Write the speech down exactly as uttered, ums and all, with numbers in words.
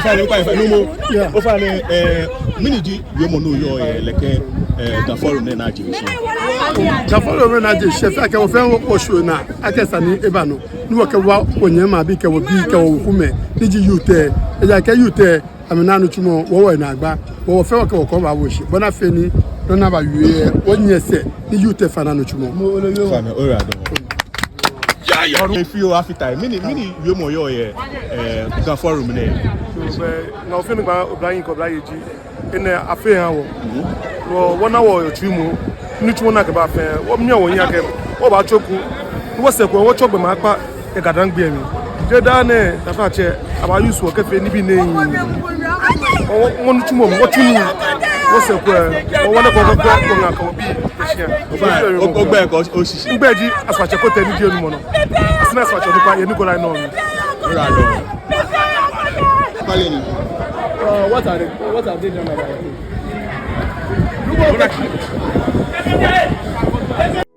Ofainɛ, ofainɛ, numo. Yeah. Ofainɛ, eh, mɛni ji wiemɔ ni oyɔɔ yɛ, like, eh, Ga Forum nɛɛ naa je shi? Ga Forum nɛɛ naa je shi, fɛɛ akɛ wɔ fɛɛ wɔshwie naa, akɛ esa ni eba nɔ. Ni wɔkɛwa wɔnyɛmimɛi abii kɛ wɔbii kɛ wɔwekumɛi, ni ji youth lɛ. Ejaakɛ youth lɛ, amɛnaa nitsumɔ, wɔ wɔyɛ naagba, wɔ wɔfɛɛ wɔkɛ wɔkɔɔ baawo shi. Bɔ ni afee ni nɔ ni abaawie lɛ, wɔnyiɛ sɛɛ, ni youth lɛ fɛɛ ana nitsumɔ. Ofainɛ, oyiwaladɔŋŋ. Efio Afitai, mɛni, mɛni wiemɔ oyɔɔ yɛ, eh, Ga Forum nɛɛ? So, bɛ, ŋaa ofee ni gba oblanyo kɛ oblayei ji, enɛ afee aha wɔ. Wɔ, wɔna wɔyitsoŋmɔ, nitsumɔ ni akɛba fɛɛ, wɔmiiya wɔyi akɛ, wɔbaatsɔ ku, wɔsɛɛ ku, wɔtsɔ gbɛ ma kpa, yɛ GaDangme mli. Jeee daa nɛɛ, taflatsɛ, abaa-use wɔ kɛfee nibii nɛɛ. Wɔ, wɔ, wɔnitsumɔ, wɔtsu nii, wɔsɛɛ ku, wɔ, wɔna kɔkɔɔkɔ, wɔŋa kɛ wɔbii. Ofainɛ, o, ogbɛi kɛ oshishi. Migbɛi ji Asafoatsɛ Kotey ni ji enumɔ nɔ. Asina Asafoatsɛ onukpa yɛ Nikolai nɔ. Oyiwaladɔŋŋ. Kpale ni. Uh, what are they, what have they done about it?